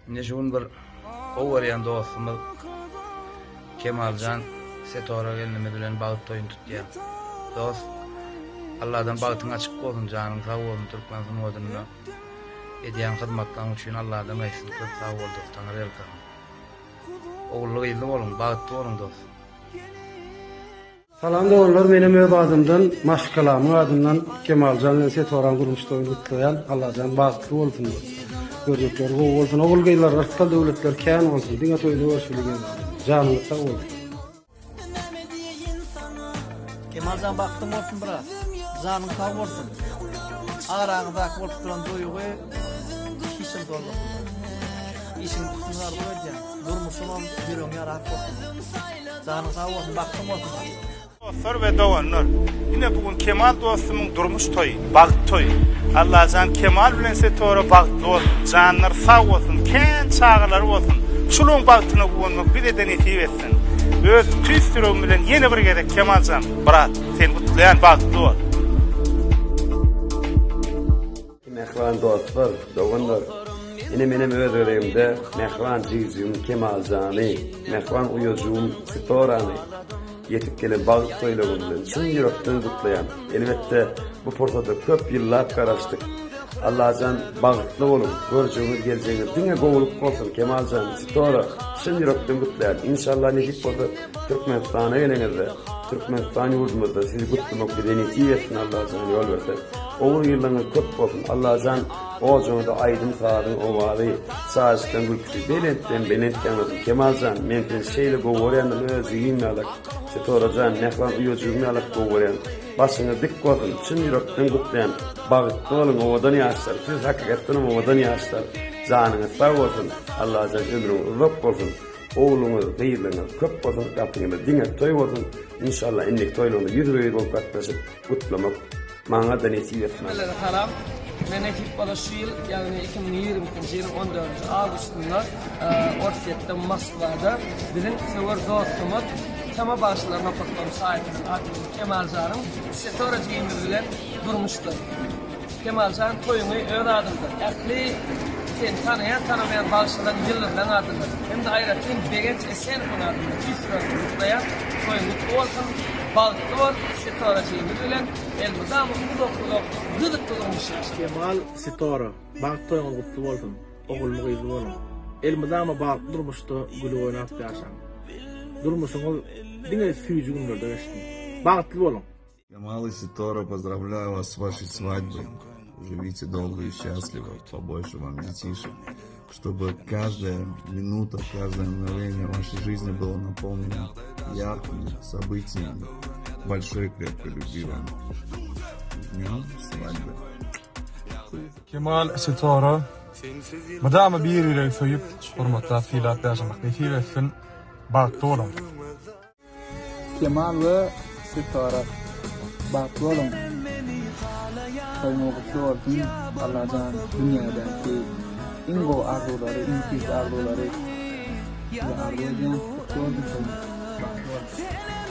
Indi şu gün bir gowy görýän dostumyz Kemaljan Setora gelnimiz bilen bagt toýuny tutýar. Dost, Alladan bagtyň açyk bolsun, janyň sag bolsun türkmen sungatynda edýän hyzmatlaryň üçin Alladan gaýtsyn köp sag bol dost Taňry ýalkasyn. Ogully gyzly boluň, bagtly boluň dost. Salam doganlar menem öz adymdan maşgalamyň adyndan Kemaljan bilen Setoraň durmuş toýuny gutlaýan Allajan bagtly bolsunlar görjekleri gowy bolsun ogul gyzlar rysgal döwletleri kän bolsun diňe toýda görşeli janyňyz sag bolsun. Kemaljan bagtyň bolsun brat. Janyň sag bolsun. Araňyzdaky bolup duran duýgy hiç hem solmasyn brat. Işiň üstünlik arzuw edýän. Durmuşyňam ýüregiňe rahat bolsun. Janyň sag bolsun, bagtyň bolsun brat. Dostlar we doganlar, ine bu gün Kemal dostumyň durmuş toýy, bagt toýy. Allajan Kemal bilen Setora bagtly bolsun, janlary sag bolsun, kän çagalary bolsun. Şulaň bagtyna guwanmak bizede nesip etsin. Öz tüýs ýüregim bilen ýene bir gezek Kemaljan, brat, seni gutlaýan bagtly bol. Mähriban dostlar, doganlar! Ine menem öz gezegimde mähriban jigijigim Kemaljany, mähriban uýajygym Sitorany ýetip gelen bagt toýlagym bilen çyn ýürekden gutlaýan. Elbetde, bu pursada köp ýyllap garaşdyk. Allajan bagtly boluň, görjegiňiz geljegiňiz diňe gowulyk bolsun Kemaljan, Sitora, çyn ýürekden gutlaýan. Inşallah nesip bolsa Türkmenistana geleňizde Türkmenistan ýurdumyzda sizi gutlamak bize nesip etsin Allajan ýol berse. Ogul gyzlaryňyz köp bolsun Allajan ojagyňyzda aýdym sazyň owazy çaşykdan gülküsi belentden belent ýaňlasyn Kemaljan men seni şeýle gowy görýändim öz jigim ýalak Sitorajan mähriban uýajygym ýalak gowy görýän başyňyz dik bolsun çyn ýürekden gutlaýan bagtly boluň owadan ýaşlar siz hakykatdanam owadan ýaşlar janyňyz sag bolsun Allajan ömrüňiz uzak bolsun ogluňyz gyzlaryňyz köp bolsun gapyňyzda diňe toý bolsun inşallah indiki toýlaryňyza ýüzbe ýüz bolup gatnaşyp gutlamak Maňa-da nesip etsin. Hemmelere salam. Men nesip bola şu ýyl, ýagny 2022-nji ýylyň 14-nji awgustynda Orsýetde, Moskwada biziň söwer dostumyz Tama bagşylar nokatkom saýtynyň admini Kemaljanyň Setora jigimiz bilen durmuş toýy. Kemaljan toýuňy öz adymdan, ähli seni tanaýan tanamaýan bagşylaryň ýyldyzlaň adyndan hem-de aýratyn Begenç Esenowyň adyndan tüýs ýürekden gutlaýan. Toýuň gutly bolsun, bagtly bol Setora jigimiz bilen. Elmydama uzak uzak gyzykly durmuş ýaşa. Kemal Sitora bagt toýuňyz gutly bolsun ogully gyzly boluň elmydama bagtly durmuşda gülüp oýnap ýaşaň durmuşyňyz diňe süýji günlerde geçsin bagtly boluň. Kemal и Sitora поздравляю вас с вашей свадьбой живите долго и счастливо побольше вам детишек чтобы каждая минута каждое мгновение вашей жизни было наполнено яркими событиями большой крепкой любви вам с днем свадьбы Kemal Sitora mydama bir-biregi söýüp, hormatlap, sylap ýaşamak nesip etsin. Bagtly boluň. Kemal we Sitora bagtly boluň toýuňyz gutly bolsun Allajan dünýädäki iň gowy arzuwlary iň süýji arzuwlary size arzuw edýän gutly bolsun toýuňyz bagtly boluň.